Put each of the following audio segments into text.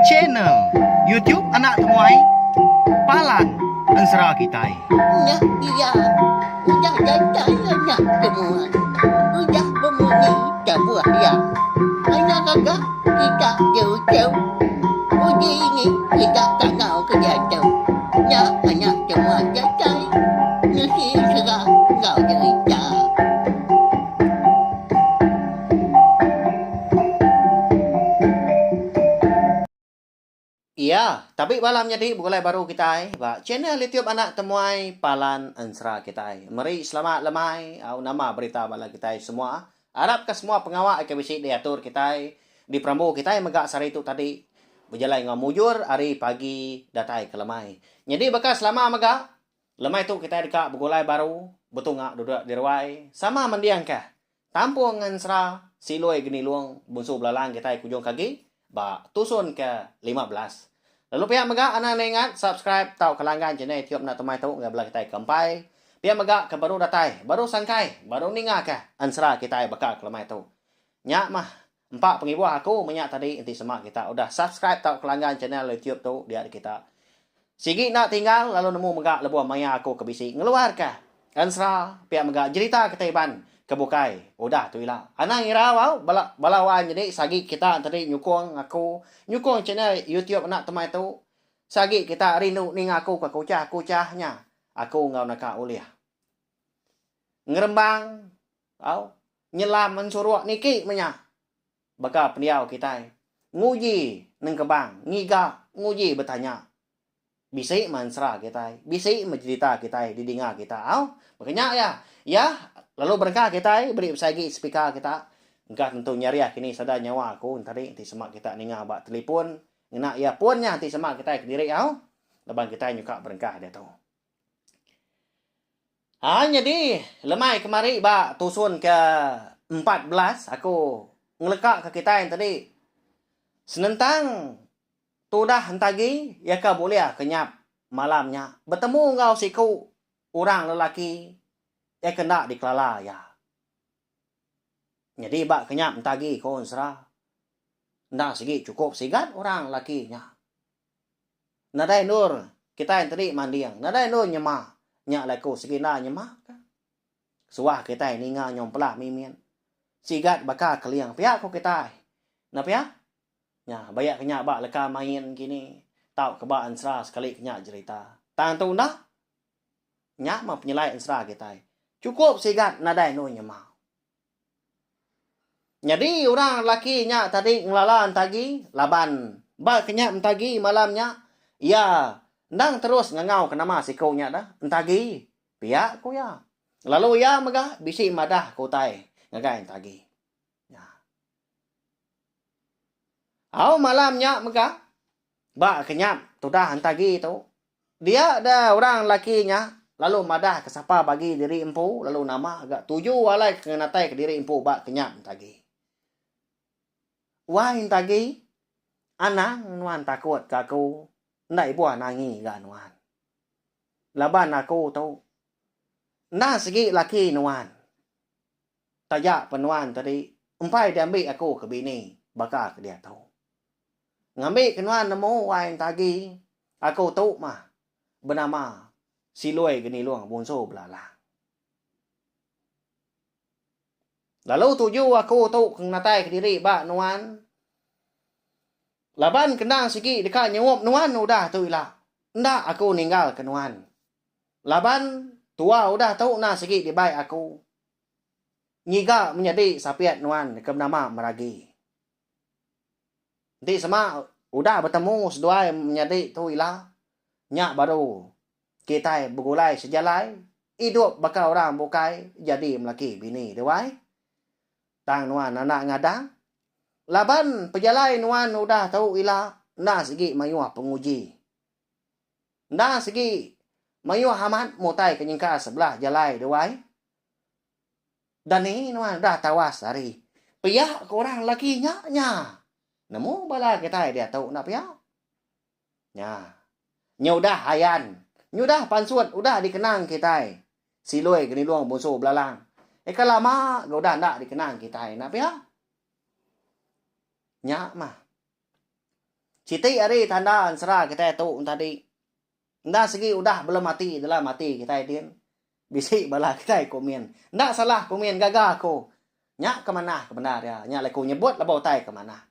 Channel YouTube Anak Temuai Palan Ensera Kitai. Nya iya udah datai anak temuai udah bemunyi tabuh iya. Anak gaga kita jauh-jauh uji ini kita kangau ke diatu. Nya anak temuai datai nusi ensera enggau jerita. Iya, tabi bala menyadi begulai baru kitai ba channel YouTube Anak Temuai Palan Ensera kitai. Meri selamat lemai au nama berita bala kitai semua. Arap ka semua pengawa ke bisi diatur kitai, diperambu kitai mega sehari tu tadi bejalai enggau mujur ari pagi datai ke lemai. Nyadi baka selama mega, Lemai tu kitai deka begulai baru betunga duduk di ruai sama mendingka tampung ensera Silui Genilung Bunsu Belalang kitai kujung ke agi ba tusun ke 15. Lalu pia mega anang enda ingat subscribe tauka langgan channel YouTube enda temai tu ngagai bala kitai ke empai. Pia mega ke baru datai, baru sangkai, baru ningaka ensera kitai baka ke lemai tu. Nya mah empa pengibuh aku menya tadi enti sema kita udah subscribe tauka langgan channel YouTube tu dia kita Sigi enda tinggal lalu nemu mega lebuh maya aku ke bisi ngeluarka ensera pia mega jerita kitai Iban ke bukai udah tu ila. Anang irau au bala bala wan nyadi sagi kita enti nyukung aku nyukung channel YouTube enda temai tu sagi kita rindu ninga aku ke kuchah kuchah nya aku enggau naka ulih ngerembang au nyelam ensuruk niki menya Baka pendiau kitai, nguji nengkebang, ngiga, nguji betanya. Bisi meh ensera kitai, bisi meh jerita kitai didinga kita au. Baka nya iya. Iya lalu berengkah kitai beri besai agi speaker kita. Engka tentu nyariah kini sada nyawa aku entadi enti sema kita ninga ba telefon ngena earphone nya enti sema kitai kediri au laban kitai nyuka berengkah diatu. Ha nyadi lemai kemari ba tusun ke 14 aku ngeleka ke kitai tadi senentang tudah entagi iya ke bulih kenyap malam nya betemu enggau siku orang lelaki iya ke enda dikelala iya. Nyadi ba kenyap entagi ko ensera enda sigi chukup sigat orang lelaki nya. Nadai endur kitai enti manding, nadai endur nyema. Nya alai ku sigi enda nyema ka. Suah kitai ninga nyau empelah mimit. Sigat baka keling pia ku kitai. Enda pia? Nya bayak ke nya ba leka main kini tauka ba ensera sekali ke nya jerita. Tang tu enda. Nya mah penyelai ensera kitai. Chukup sigat nadai endur nyema. Nyadi orang lelaki nya tadi ngelala Entagi laban ba ke nya Entagi malam nya iya endang terus ngangauka nama siku nya dah, Entagi, pia ku iya. Lalu iya mega bisi madah ke utai ngagai Entagi. Nya. Au malam nya mega ba ke nya tudah Entagi tu Dia da orang lelaki nya lalu madah ke sapa bagi diri empu lalu nama ga tuju alai ke ngenatai ke diri empu ba kenyap entagi. Wai entagi, anang nuan takut ke aku enda ibuh nangi ga nuan. Laban aku tu endang sigi laki nuan. Taja pen nuan tadi empai diambi aku ke bini baka ke diatu. Ngambi ke nuan nemu wai entagi aku tu mah benama Siloi Genilung Bunsu Belalang. Lalu tuju aku tu ke ngenatai kediri ba nuan laban kendang sigi deka nyaup nuan udah tu ila enda aku ninggal ke nuan laban tua udah tu enda sigi dibai aku ngiga menyadi sapit nuan ke benama Meragi. Enti sema udah betemu seduai menyadi tu ila, nya baru kitai begulai sejalai, idup baka orang bukai jadi melaki bini duai. Tang nuan enda ngadang, laban pejalai nuan udah tu ila enda sigi mayuh penguji. Enda sigi mayuh amat mutai ke nyengka sebelah jalai duai. Dani nuan udah tawas ari pia ke orang lelaki nya nya. Nemu bala kitai diatu enda pia? Nya. Nya udah ayan. Nya udah pansut udah dikenang kitai. Silui genilung bunsu belalang. Eka lama ga udah enda dikenang kitai enda pia? Nya mah. Siti ari tanda ensera kitai tu tadi enda sigi udah belum ati dalam ati kitai din. Bisi bala kitai komen. Enda salah komen gaga aku. Nya ke manah ke bendar iya. Nya alai ku nyebut lebuh utai ke manah.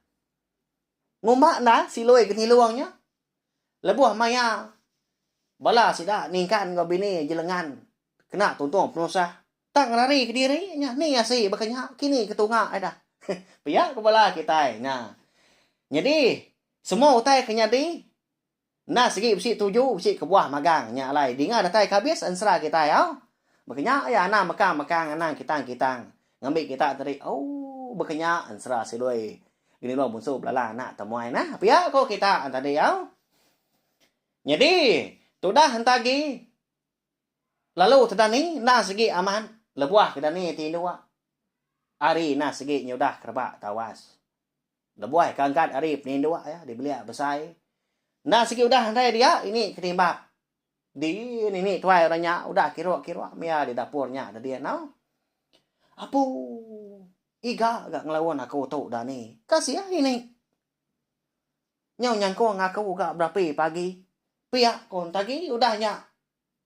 Ngumba enda silui genilung nya. Lebuh maya bala sida ningkan enggau bini jelengan kena tuntung penusah tang ngerari kediri nya ni asi baka nya kini ke tunga ai dah. Pia ku bala kitai nya. Nyadi semua utai ke nyadi enda sigi bisi tuju bisi kebuah magang nya alai dinga datai ke abis ensera kitai au. Baka nya iya anang mekang-mekang anang kitang-kitang ngambi kita tadi ooh baka nya ensera silui Genilung Bunsu Belalang anak temuai nah pia ku kita tadi au. Nyadi tudah entagi lalu tedani enda sigi amat lebuh ke dani ti indu ari enda sigi nyudah kerebak tawas. Lebuh ke angkat ari peninduk iya di bilik besai. Enda sigi udah ndai dia ini ke timbap. Di nini tuai orang nya udah kiruk-kiruk mia di dapur nya tadi anau. Apu iga ga ngelaun aku tu dani. Kasih ini. Nyau nyangkung aku ga berapi pagi. Pia ko entagi udah nya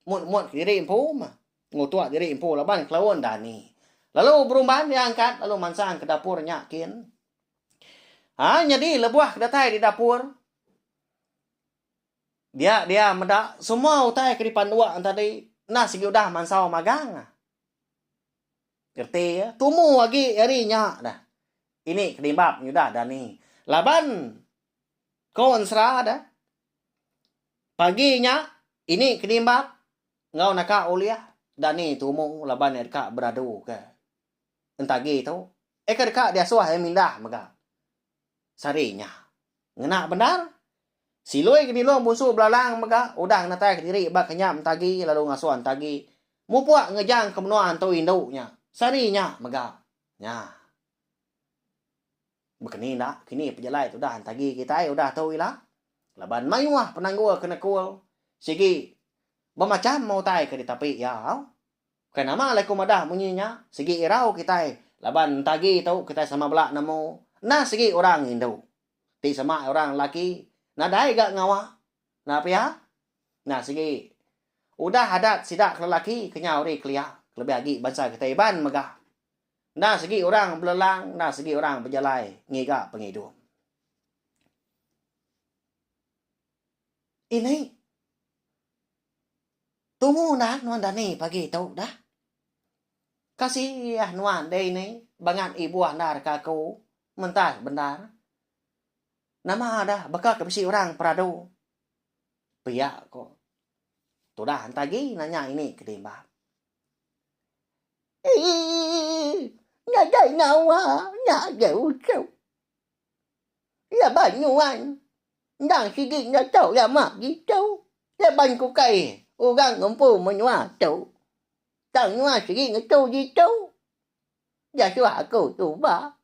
mut-mut kediri empu mah. Ngutuk diri empu laban kelaun dani. Lalu berumban iya angkat lalu mansang ke dapur nya kin. Ha nyadi lebuh ke datai di dapur dia dia meda semua utai ke dipanduk tadi enda sigi udah mansau magang. Reti iya tumu agi ari nya dah. Ini kedimbap nyudah dani. Laban ko ensera dah pagi nya ini kedimbap enggau naka ulih dani tumu laban iya deka beradu ke Entagi tu, eka deka diasuh iya mindah mega. Sehari nya. Ngena bendar. Silui ke nilung bunsu belalang mega udah ngenataika diri ba kenyap entagi lalu ngasuh entagi mupuk ngejang ke menua antu indu nya. Sehari nya mega. Nya. Bekeni enda kini pejalai tudah entagi kitai udah tu ila. Laban mayuh penanggul ke nekul sigi bemacham utai ke ditapi iya. Bukai nama alai ku madah munyi nya, sigi irau kitai laban entagi tu kitai sama bela nemu enda sigi orang indu. Ti sema orang lelaki nadai ga ngawa. Enda pia? Enda sigi. Udah adat sida ke lelaki kenyau ari kelia kelebih agi bansa kitai Iban mega. Enda sigi orang belelang, enda sigi orang bejalai ngiga pengidup. Ini. Tumu enda nuan dani pagi tu dah. Kasih nuan deh ini bangat ibuh endar ke aku mentas bendar. Nama dah baka ke bisi orang peradu. Pia ko tudah enta agi nanya ini ke timbak. Eii nadai ngawa nya ga uchu. Laban nuan endang sigi enda tau lama ditu. Laban ku kai orang ngempu menua tu. Tang nuan sigi ngetu ditu. Dasuh aku suba.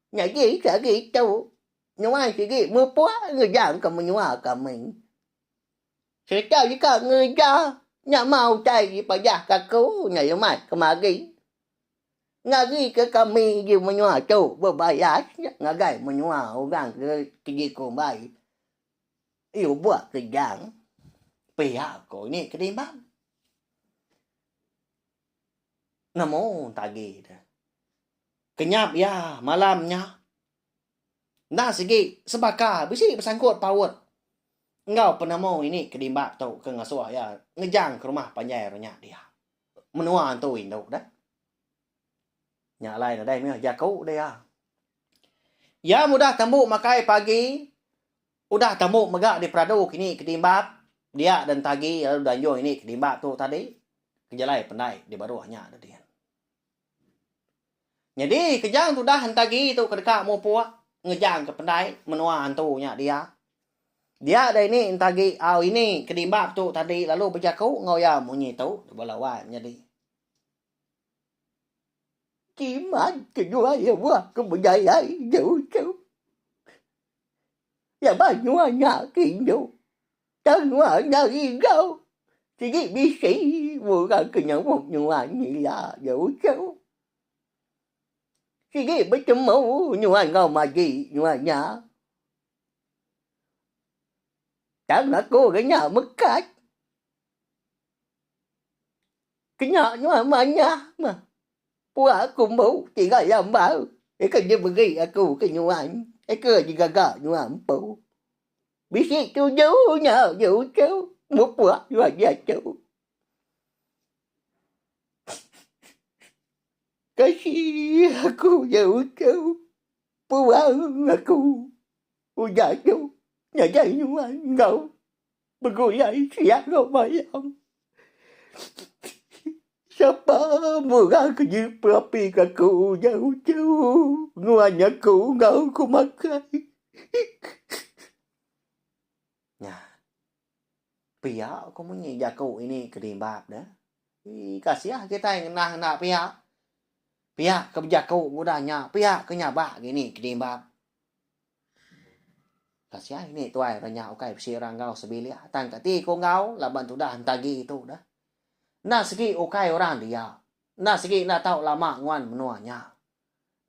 Nyadi sehari tu nuan sigi mupuk ngejang ke menua kami. Sereta deka ngereja nama utai dipadahka aku nya lemas kemari. Ngarika kami di menua tu bebalas ngagai menua orang ke dikumbai Lubok Kejang, pia ko ini ketimbang. Nemu tagi deh. Kenyap iya malam nya. Enda sigi sebaka bisi besangkut paut enggau penemu ini kedimbak tu ke ngasuh iya ngejang ke rumah panjai ru nya dia. Menua antu indu deh. Nya alai nadai mih jaku dia. Iya mudah tembu makai pagi, udah tembu mega diperadu kini kedimbap dia dan tagi lalu danjung ini kedimbap tu tadi ke jalai pendai di baruh nya tadi. Nyadi kejang tudah entagi tu ke deka mupuk ngejang ke pendai menua antu nya dia. Dia deh ini entagi au ini kedimbap tu tadi lalu bejaku enggau iya munyi tu bala wan nyadi. Kimat keduai lebuh ke bejalai jauh tu. Laban nuan nya ke indu. Tang nuan nya rigau. Sigi bisi orang ke nyaup nuan ila jauh tu. Sigi betemu nuan enggau maji nuan nya. Tang aku ga nya mekat. Kena nuan manah mah. Pua kumbu ti ga lambau eka diberi aku ke nuan eka digaga nuan empu. Bisi tuju nya diuchu mupuk nuan diatu. Kasih aku diuchu puang aku udah tu ngagai nuan enggau Begulai siang enggau malam. Sapa murah ke diperapi ke aku jauh-jauh nguan aku enggau ku makai. Nya. Pia ku munyi jaku ini ke dimbap deh. Ii kasih kitai ngenah enda pia. Pia ke bejaku ngudah nya, pia ke nyabak gini ke dimbap. Kasiah ini tuai orang nya ukai bisi orang enggau sebilik tang kati ku enggau laban tudah entagi tu dah. Enda segi ukai orang dia. Enda segi enda tau lama nguan menua nya.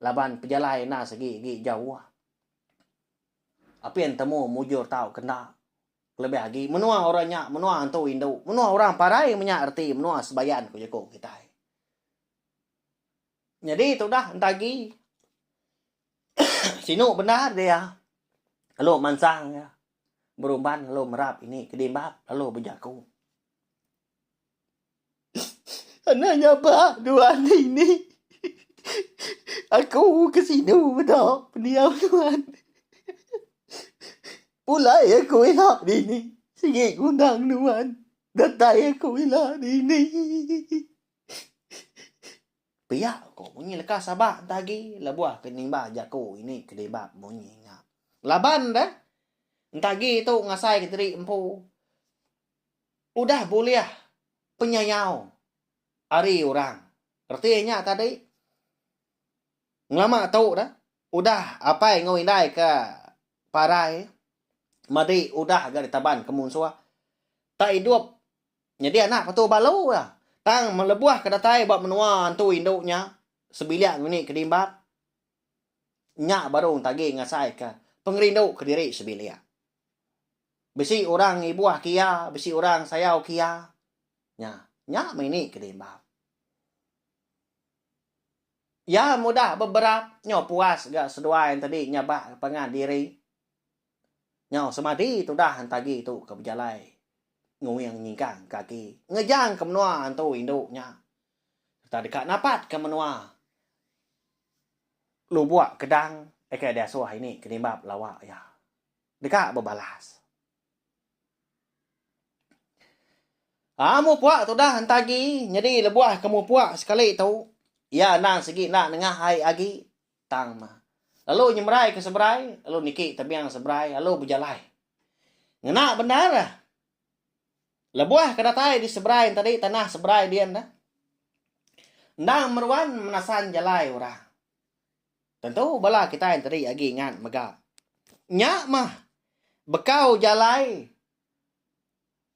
Laban pejalai enda segi agi jauh. Apin temu mujur tau ke enda. Kelebih agi menua orang nya menua antu indu, menua orang parai menya reti menua sebayan ku jaku kitai. Nyadi tudah entagi sinu bendar dia lalu mansang iya berumban lalu merap ini ke dimbap lalu bejaku. Anak nyabak nuan ini. Aku ke sinu meda pendiau nuan. Pulai aku ila dini sigi ngundang nuan datai aku ila dini. Pia ko munyi leka sabak enta agi lebuh ke nimba jaku ini ke dibap munyi nya. Laban deh enta agi tu ngasai ke diri empu udah bulih penyayau ari orang. Reti nya tadi ngelama tu deh udah apai enggau indai ke parai madi udah ga ditaban ke munsuh tak idup Nyadi anak patu balu iya. Tang melebuh ke datai ba menua antu indu nya, sebilik nguni ke dimbap, nya baru entagi ngasaika pengerindu kediri sebilik. Bisi orang ngibuh ke iya, bisi orang sayau ke iya. Nya, nya meh ini ke dimbap. Iya mudah beberap, nyau puas ga seduai entadi nyabak pangan diri. Nyau semadi tudah entagi tu ke bejalai nguing nyingkang kaki ngejang ke menua antu indu nya sereta deka napat ke menua Lubok Kedang aka diasuh ini ke nimbap lawa iya deka bebalas. Aa mupuk tudah entagi nyadi lebuh ke mupuk sekali tu iya endang sigi enda nengah ai agi Tang mah. Lalu nyemerai ke seberai, lalu niki tebing seberai, lalu bejalai. Ngena bendar. Lebuh ke datai di seberai tadi tanah seberai din dah. Endang meruan menasan jalai orang. Tentu bala kitai tadi agi ingat mega. Nya mah bekau jalai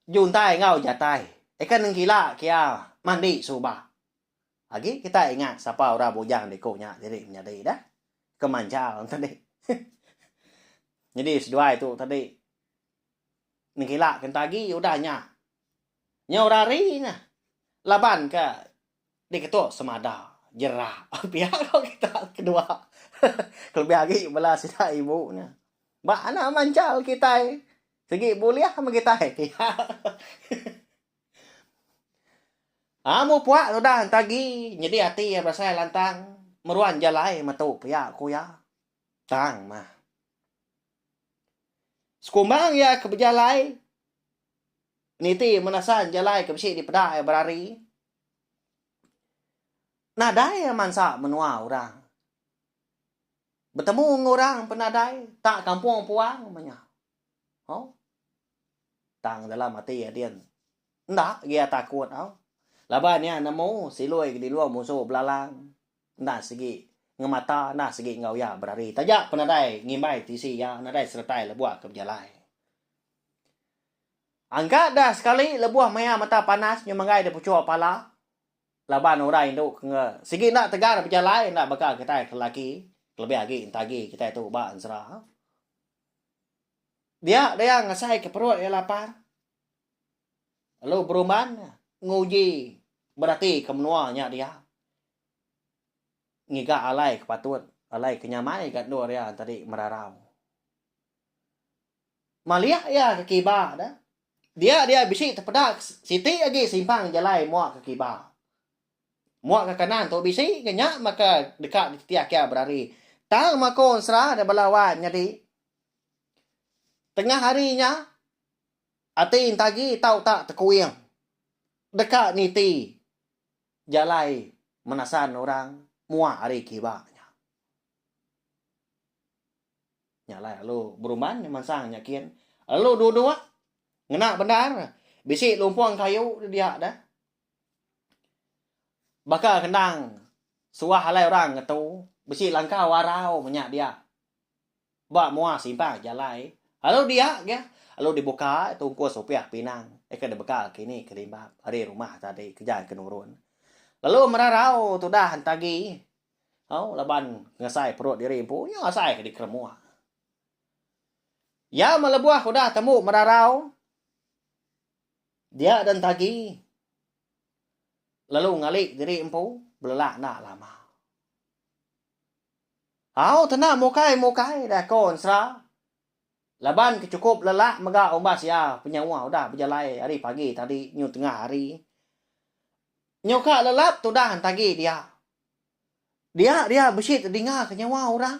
juntai enggau jatai. Eka nengkila kia mandi suba. Agi kitai ingat sapa orang bujang diku nya diri menyadi dah. Ke manjal tadi. Nyadi seduai tu tadi nengkila ke agi udah nya. Nya orang ari nya. Laban ke diketuk semada jerak pia ko kita kedua. Kelebih agi bala sida ibu nya. Ba anak manjal kitai sigi bulih meh kitai pia. Amu puak udah entagi nyedi ati iya berasai lantang meruan jalai metu pia ku iya. Tang mah. Sekumbang iya ke bejalai niti menasan jalai ke bisi dipeda iya berari nadai iya mansa menua orang. Betemu enggau orang pun nadai tak kampung puang meh nya. Au. Tang dalam ati iya din. Enda agi iya takut au. Laban iya nemu silui ke dilung munsu belalang enda sigi ngemata enda sigi enggau iya berari taja pun nadai ngimbai tisi iya nadai seretai lebuh ke bejalai. Angkat dah sekali lebuh maya mata panas nyu menggai da puchuk pala laban orang indu ke sigi enda tegar bejalai enda baka kitai ke lelaki kelebih agi entagi kitai tu ba ensera. Dia dia ngasai ke perut iya lapar. Lalu berumban nguji berati ke menua nya dia. Ngiga alai ke patut, alai ke nyamai ga endur iya tadi merarau. Malih iya ke kiba da. Dia dia bisi tepeda siti agi simpang jalai mua ke kiba. Mua ke kanan tu bisi ke nya maka deka dititih iya berari. Tang mako ensera da bala wan nyadi. Tengah hari nya Ati entagi tau tak tekuing deka niti jalai menasan orang muak ari kiba nya. Nya alai lalu berumban mansang nya kin lalu duduk ngena bendar bisi lumpung kayu dia deh. Baka kendang suah alai orang ngetu bisi langkau arau menya dia. Ba mua simpang jalai lalu dia ga lalu dibuka tungkus upiah pinang eka dibekal kini ke limbap ari rumah tadi kejan ke nurun. Lalu merarau tudah entagi au laban ngesai perut diri empu nya asai ke dikeremuk. Iya melebuh udah tembu merarau dia dan entagi lalu ngali diri empu belelak enda lama. Au tena mukai mukai deh ko Ensera. Laban ke chukup lelak mega umbas iya penyauh udah bejalai ari pagi tadi nyu tengah hari. Nyu ka lelap tudah entagi dia. Dia dia bisi tedinga ke nyawa orang.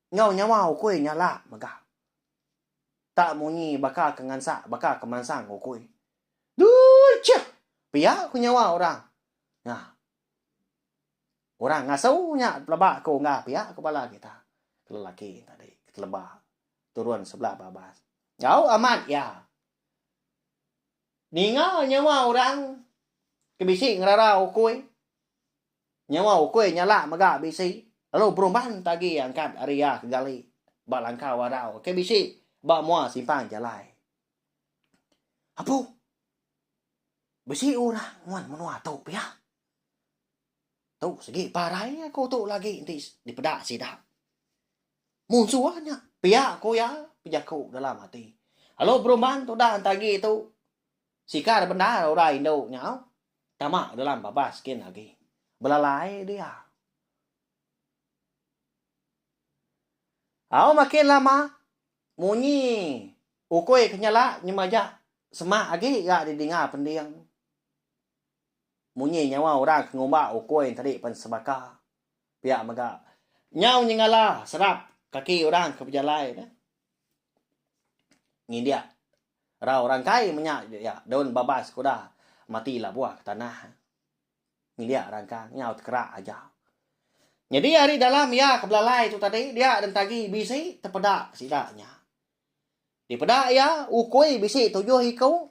Enggau nyawa ukui nyala mega. Tak munyi baka ke ngansak baka ke mansang ukui. Dui cheh! Pia ku nyawa orang. Nya. Orang ngasu nya peleba ku enggau pia ku bala kita ke lelaki tadi ke teleba turun sebelah babas. Enggau amat iya. Ninga nyawa orang ke bisi ngerara ukui. Nyawa ukui nyala mega bisi lalu berumban tagi angkat ari iya ke gali ba langkau arau ke bisi ba mua simpang jalai. Apu! Bisi orang nguan menua tu pia. Tu sigi parai aku tu lagi enti dipeda sida. Munsuh nya pia ku iya bejaku dalam ati. Lalu berumban tudah enti agi tu sikar bendar orang indu nya tama dalam babas gin agi. Belalai dia. Au makin lama munyi ukui ke nyala nyemaja semak agi ga didinga pending. Munyi nyawa orang ke ngumba ukui enti pen sebaka. Pia mega, nyau nyengala serap kaki orang ke bejalai ne. Ngindik rau rangkai menya iya daun babas ke udah mati labuh ke tanah. Ngindik rangkang nyau tekerak aja. Nyadi ari dalam iya ke belalai tu tadi dia dentagi bisi tepeda sida nya. Dipeda iya ukui bisi tujuh iku.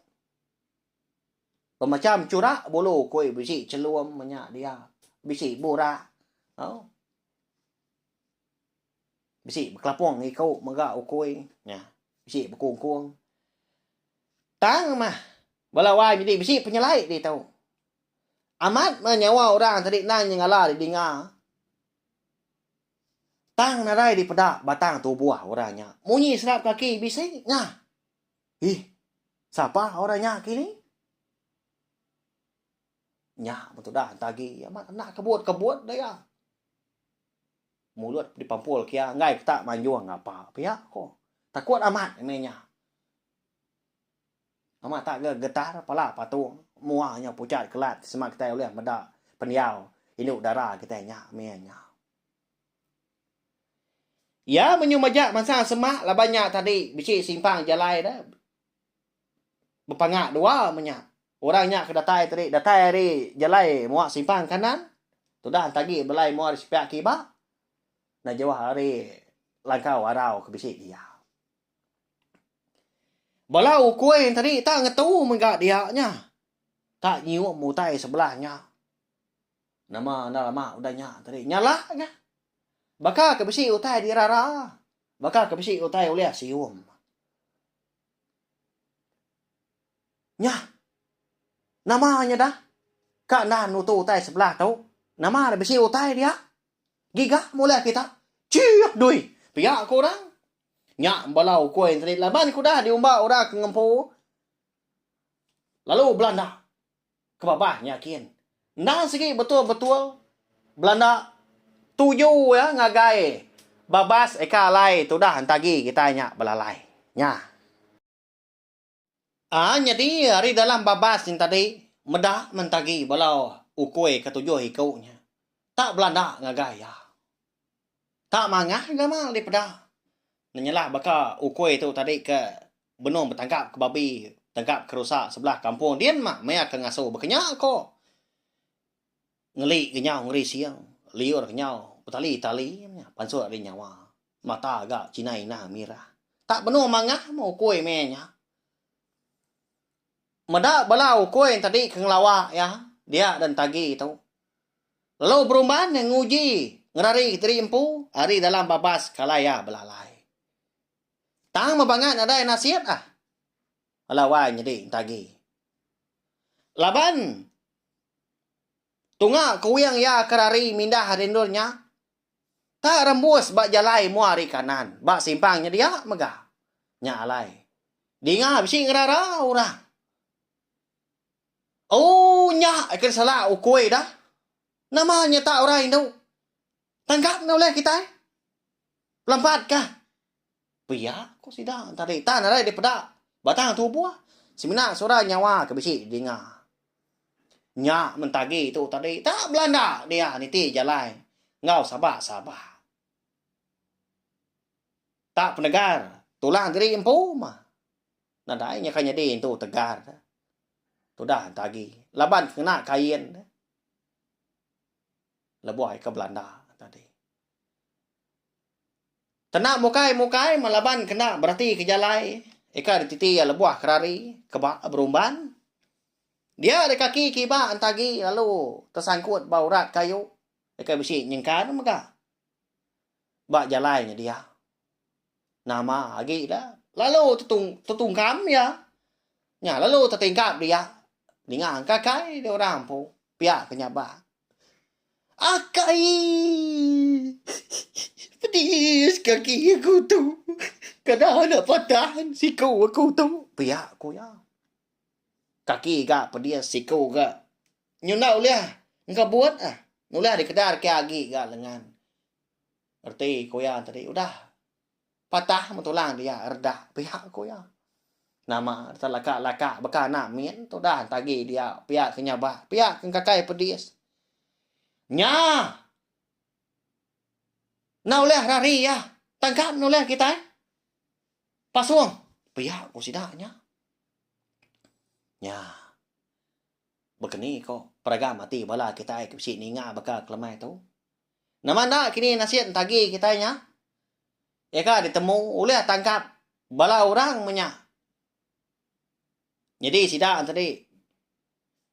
Bemacham churak bulu ukui bisi chelum menya dia, bisi burak au. Bisi bekelapung iku mega ukui nya, bisi bekungkung. Tang mah bala wai nyadi bisi penyelai ditu. Amat meh nyawa orang tadi endang nyengala didinga. Tang nadai dipeda batang tubuh orang nya. Munyi serap kaki bisi nya. Ih, sapa orang nya kini? Nya betudah agi amat anak kebut-kebut daya. Mulut dipampul kia enggai ketak manjung ngapa pia ko. Takut amat meh nya. Amat tak ge getar pala patung mua nya pucat kelat sema kitai ulih meda pendiau indu dara kitai nya meh nya. Iya menyu majak mansang semak laban nya tadi bisi simpang jalai da bepanga dua menya. Orang nya ke datai tadi datai ari jalai mua simpang kanan tudah enti agi belai mua ari sepiak kiba enda jauh ari langkau arau ke bisi dia. Bala ukui tadi tak ngetu mega dia nya. Tak nyium utai sebelah nya. Nama enda lama udah nya tadi nyala nya. Baka ke bisi utai dirara, baka ke bisi utai ulih sium. Nya. Nama nya dah? Ka enda nutu utai sebelah tu? Nama dah bisi utai dia? Giga mula kita. Cik dui. Pia ku orang. Nya bala ukui enti laban ke udah diumba orang ke ngempu lalu belanda ke babah nya kin. Endang sigi betul-betul belanda tuju iya ngagai babas eka alai tudah entagi kitai nya belalai. Nya. Aa nyadi ari dalam babas nya tadi meda mentagi bala ukui ke tujuh iku nya tak belanda ngagai iya. Tak mangah gamal dipeda ne nyelah baka ukui tu tadi ke benung betangkap ke babi betangkap ke rusa sebelah kampung din mah maya ke ngasu baka nya ko. Ngeli ke nyau ngerising liur ke nyau betali-tali nya pansut ari nyawa. Mata ga Cina Ina mirah. Tak benung mangah meh ukui meh nya. Meda bala ukui tadi ke ngelawa iya dia dan tagi tu. Lalu berumban iya nguji ngerari diri empu ari dalam babas ke alai iya belalai. Tang meh bangat nadai nasit ah. Bala wai nyadi entagi. Laban tunga kuing iya ke rari mindah ari endur nya Tak rembus ba jalai mua ari kanan ba simpang nya dia mega. Nya alai. Dinga bisi ngerara orang. Ooh nya ke sala ukui dah. Nama nyeta orang indu. Tangkap enda ulih kitai. Pelampat kah. Pia ku sida tadi tan nadai dipeda batang tubuh semina sura nyawa ke bisi didinga. Nya mentagi tu tadi tak belanda dia niti jalai enggau sabak-sabak. Tak penegar tulang diri empu mah. Nadai nya ka nyadi entu tegar. Tudah entagi laban kena kain lebuh ai ke belanda tadi. Kena mukai-mukai meh laban kena berati ke jalai ika dititi iya lebuh kerari ke ba berumban. Dia da kaki kiba entagi lalu tesangkut ba urat kayu ika bisi nyengkar mega ba jalai nya dia. Nama agi da lalu tetungkam iya nya lalu tetingkap dia ninga engkakai da orang empu pia ke nyabak. Akai! Pedis kaki aku tu. Kada anak patah siku aku tu. Pia ku iya. Kaki ga pedis siku ga. Nyunda ulih engkebut ah. Nulih dikedar ke agi ga lengan. Reti ku iya tadi udah. Patah meh tulang dia redak pia ku iya. Nama telaka-laka baka anak mit tudah agi dia pia ke nyabak pia ke engkakai pedis. Nya. Enda ulih rari iya. Tangkap enda ulih kitai. Pasung pia ku sida nya. Nya. Bekeni ko peragam ati bala kitai ke bisi ninga baka kelemai tu. Nama enda kini nasit entagi kitai nya? Iya ka ditemu ulih tangkap bala orang menya. Nyadi sida tadi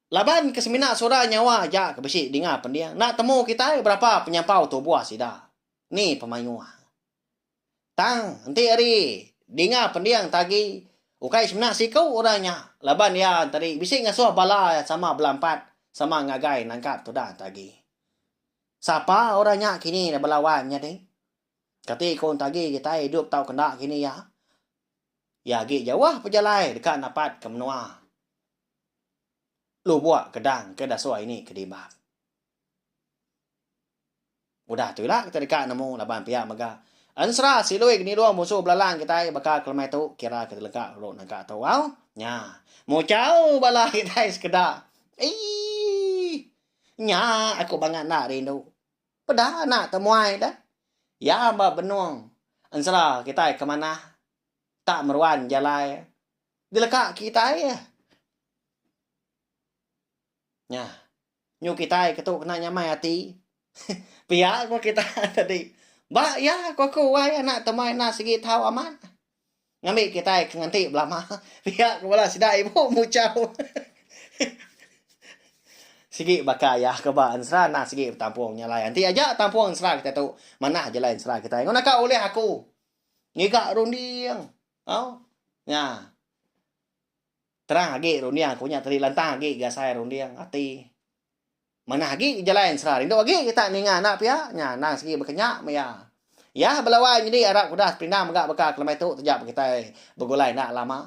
laban ke semina sura nyawa aja ke bisi dinga pending enda temu kitai berapa penyampau tubuh sida. Ni pemayuh. Tang enti ari dinga pending tagi ukai semina siku orang nya laban iya tadi bisi ngasuh bala sama belampat sama ngagai nangkap tudah tagi. Sapa orang nya kini ne bala wan nya deh. Kati ko entagi kitai idup tau kenda kini iya. Iya agi jauh pejalai deka napat ke menua Lubok Kedang ke dasuh ini ke Dibap. Udah tu ila kita deka nemu laban pia mega ensera silui genilung musu belalang kitai baka ke lemai tu kira ke lengka dulu nangka tu au. Nya. Muchau bala kitai sekeda. Eii. Nya aku bangat enda rindu. Peda anak temuai deh. Iya ba benung ensera kitai ke manah tak meruan jalai dileka kitai. Nya nyu kitai ke tu kena nyamai ati. Pia ku kita tadi. Ba iya ku aku wai anak temuai enda sigi tau amat. Ngambi kitai ke nganti belama. Pia ku bala sida ibu muchau. Sigi baka iya ke ba ensera enda sigi betampung nya alai. Enti aja tampung ensera kitai tu manah jalai ensera kitai. Enggau naka ulih aku ngiga runding. Au. Nya. Terang agi runding aku nya tadi lantang agi gasai runding ati. Manah agi jalai ensera rindu agi kita ninga enda pia. Nya endang sigi baka nya meh iya. Ya bala wai nyadi arap udah sepinang mega baka kelemai tu taja kitai begulai enda lama.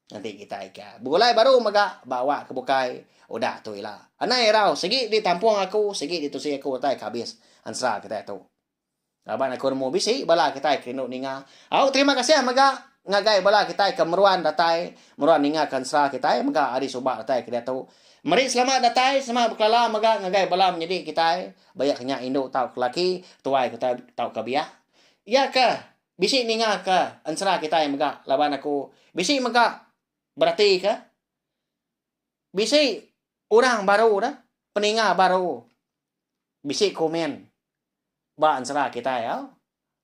Enti kitai ke begulai baru mega ba awak ke bukai udah tu ila. Anang irau sigi ditampung aku sigi ditusi aku utai ke abis ensera kitai tu. Laban aku nemu bisi bala kitai ke rindu ninga. Au terima kasih mega ngagai bala kitai ke meruan datai meruan ninga ke ensera kitai mega ari suba datai ke diatu. Meri selamat datai selamat bekelala mega ngagai bala menyedi kitai ba iya ke nya indu tauka laki tuai kitai tauka biak. Iya ke Bisi ninga ke ensera kitai mega laban aku bisi mega berati ke bisi orang baru dah peninga baru bisi komen ba ensera kitai au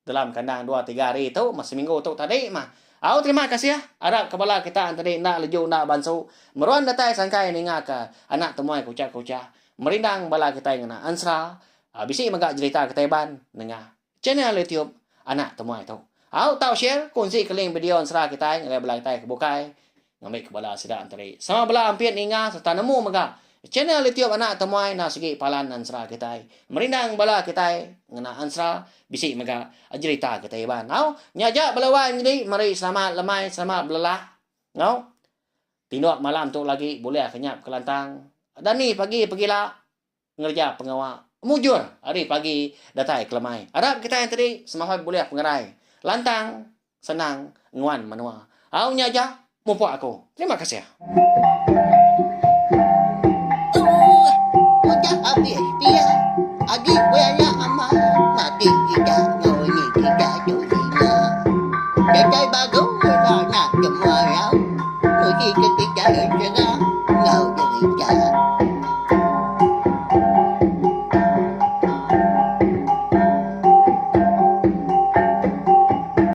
dalam kandang dua tiga hari tu meh seminggu tu tadi mah au terima kasih arap ke bala kita tadi enda leju enda bansu meruan datai sangkai ninga ke anak temuai kuchah kuchah merindang bala kitai ngena ensera bisi mega jerita kitai ban nengah Channel YouTube Anak Temuai tu. Au tau share, kunsi ke link video ensera kitai ngagai bala kitai ke bukai ngambi ke bala sida enteri. Sama bala ampit ninga sereta nemu mega channel YouTube Anak Temuai enda sigi palan ensera kitai. Merindang bala kitai ngena ensera bisi mega jerita kitai Iban. Au nya aja bala wai nyadi meri selamat lemai selamat belelak enggau tinduk malam tu lagi bulih kenyap kelantang dani pagi pegila. Ngereja pengawa mujur ari pagi datai ke lemai. Arap kitai tadi semampai bulih pengerai, lantang, senang nguan menua. Au nya aja mupuk aku. Terima kasih. Ooh, udah habis.